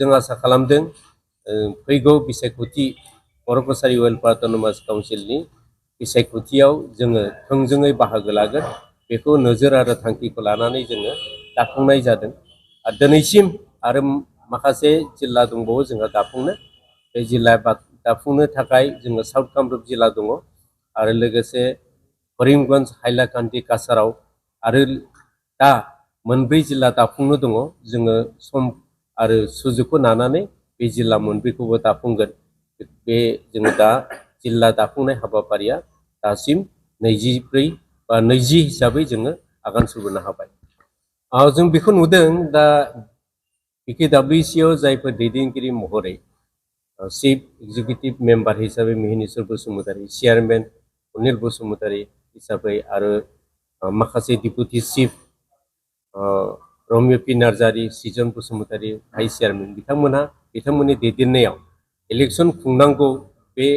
जों आसा खालामदों फैगौ बिसायख'थि बर' कछारी वेलफेयार अट'नमास काउन्सिलनि बिसायख'थियाव जोङो थोंजोङै बाहागो लागोन बेखौ नोजोर आरो थांखिखौ लानानै जोङो दाफुंनाय जादों। आरो दिनैसिम आरो माखासे जिल्ला दंबावो जोंहा दाफुंनो बे जिल्ला दाफुंनो थाखाय जोङो साउथ कामरुप जिल्ला दङ आरो लोगोसे करिमगन्ज हाइलाकान्दि काछाराव आरो दा मोनब्रै जिल्ला दाफुंनो दङ। जोङो सम आरो सुजुगखौ लानानै बे जिल्ला मोनब्रैखौबो दाफुंगोन। बे जोङो दा जिल्ला दाफुंनाय हाबाफारिया दासिम 20 हिसाबै जोङो आगान सुरबोनो हाबाय। जों बेखौ नुदों दा PKWCआव जायफोर दैदेनगिरि महरै चिफ एक्जिकिउटिभ मेम्बार हिसाबै मिहिनेश्वर बसुमतारी, चेयारमेन अनिल बसुमतारी हिसाबै आरो माखासे deputy chief Romeo P Narzary, सृजन बसुमतारी भाइस चेयारमेन बिथांमोननि दैदेननायाव इलेक्सन खुंनांगौ बे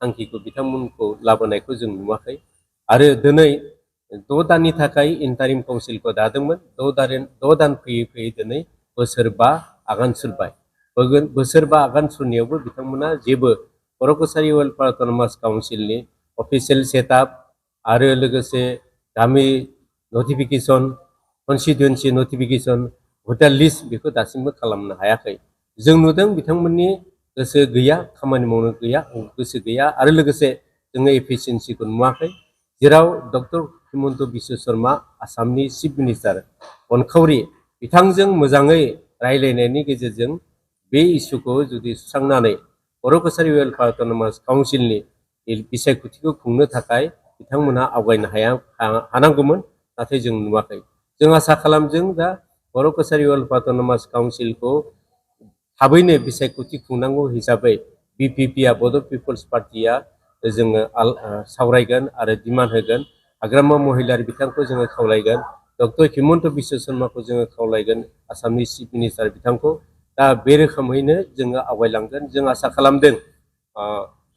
थांखिखौ बिथांमोनखौ लाबोनायखौ जों नुवाखै आरो दिनै 6 दाननि थाखाय इन्टारिम काउन्सिलखौ दादोंमोन। 6 दान फैयै फैयै दिनै बोसोरबा आगान सुरबाय। बोसोरबा आगान सुरनायावबो बिथांमोना जेबो बर' Kachari welfare autonomous काउन्सिलनि official setup आरो लोगोसे गामि नटिफिकेसन, कन्स्टिटुयेन्सि नटिफिकेसन, भटार लिस्ट बेखौ दासिमबो खालामनो हायाखै। जों नुदों बिथांमोननि गोसो गैया, खामानि मावनो गोसो गैया आरो लोगोसे जोङो एफिसियेन्सिखौ नुवाखै। जेराव डक्टर हिमन्त बिश्व शर्मा आसामनि चिफ मिनिस्टार अनखावरि बिथांजों मोजाङै रायलायनायनि गेजेरजों बे इस्युखौ जुदि सुस्रांनानै बर' कछारी वेलफेयार अट'नमास काउन्सिलनि बिसायख'थिखौ खुंनो थाखाय बिथांमोनहा आवगायनो हानांगौमोन, नाथाय जों नुवाखै। जों आसा खालामदों दा बर' कछारी वेलफेयार अट'नमास काउन्सिलखौ थाबैनो बिसायख'थि खुंनांगौ हिसाबै BPPआ बड' पिपल्स पार्टिया जोङो सावरायगोन आरो डिमान्ड होगोन। हाग्रामा महिलारि बिथांखौ जोङो खावलायगोन, डक्टर हिमन्त बिश्व शर्माखौ जोङो खावलायगोन, आसामनि चिफ मिनिस्टार बिथांखौ। दा बे रोखोमैनो जोङो आवगायलांगोन। जों आसा खालामदों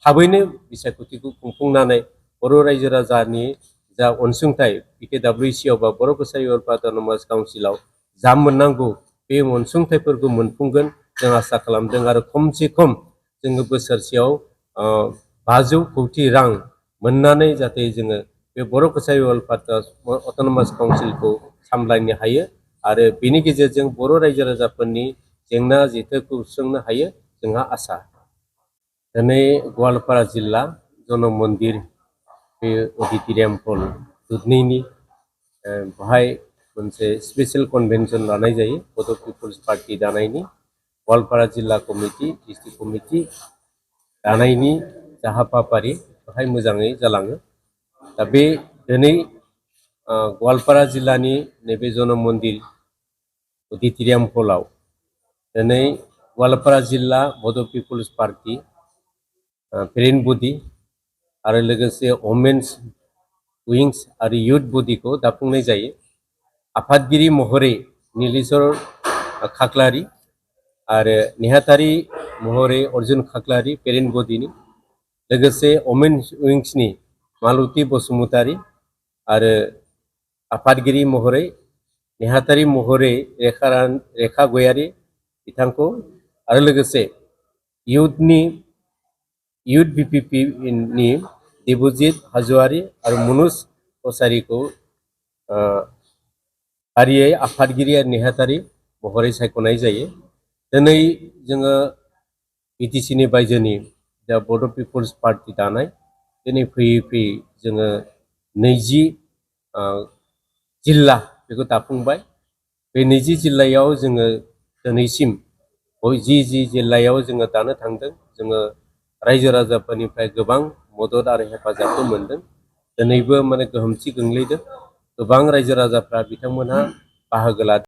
थाबैनो बिसायख'थिखौ खुंफुंनानै बर' रायजो राजानि जा अनसुंथाइ PKWCआव बा बर' कछारी वेलफेयार अट'नमास काउन्सिलाव जा मोननांगौ बे अनसुंथाइफोरखौ मोनफुंगोन जों आसा खालामदों आरो खमसे खम जोङो बोसोरसेयाव 500 कौटि रां मोननानै जाहाथे जोङो बे बर' कछारी वेलफेयार अट'नमास काउन्सिलखौ सामलायनो हायो आरो बेनि गेजेरजों बर' रायजो राजाफोरनि जेंना जेथोखौ सुस्रांनो हायो जोंहा आसा। दिनै गवालपारा जिल्ला जनम मन्दिर बे अडिट'रियाम हल दुधनैनि बेहाय मोनसे स्पेसियेल कन्भेन्सन लानाय जायो बड' पिपल्स पार्टि दानायनि। गवालपारा जिल्ला कमिटि, डिस्ट्रिक्ट कमिटि दानायनि जा हाबाफारि बेहाय मोजाङै जालाङो। दा बे दिनै गवालपारा जिल्लानि नैबे जनम मन्दिर अडिट'रियाम हलाव दिनै गवालपारा जिल्ला बड' पिपल्स पार्टि पेरेन्ट बडि आरो लोगोसे वमेन्स उइंस आरो इयुथ बडिखौ दाफुंनाय जायो। आफादगिरि महरै नीलेश्वर खाख्लारि आरो नेहाथारि महरै अर्जुन खाख्लारि पेरेन्ट बडिनि, लोगोसे वमेन्स उइंसनि मालति बसुमतारी आरो आफादगिरि महरै नेहाथारि महरै रेखा गयारि बिथांखौ आरो लोगोसे इयुथ BPPनि देबजित हाज'वारि आरो मनज कछारीखौ फारियै आफादगिरि आरो नेहाथारि महरै सायख'नाय जायो। दिनै जोङो BTCनि बायजोनि जा बड' पिपल्स पार्टि दानाय दिनै फैयै फैयै जोङो 20 जिल्ला बेखौ दाफुंबाय। बे 20 जिल्लायाव जोङो दिनैसिम जि जिल्लायाव जोङो दानो थांदों जोङो रायजो राजाफोरनिफ्राय गोबां मदद आरो हेफाजाबखौ मोनदों। दिनैबो गोहोमथि गोग्लैदों। गोबां रायजो राजाफ्रा बिथांमोनहा बाहागो लादों।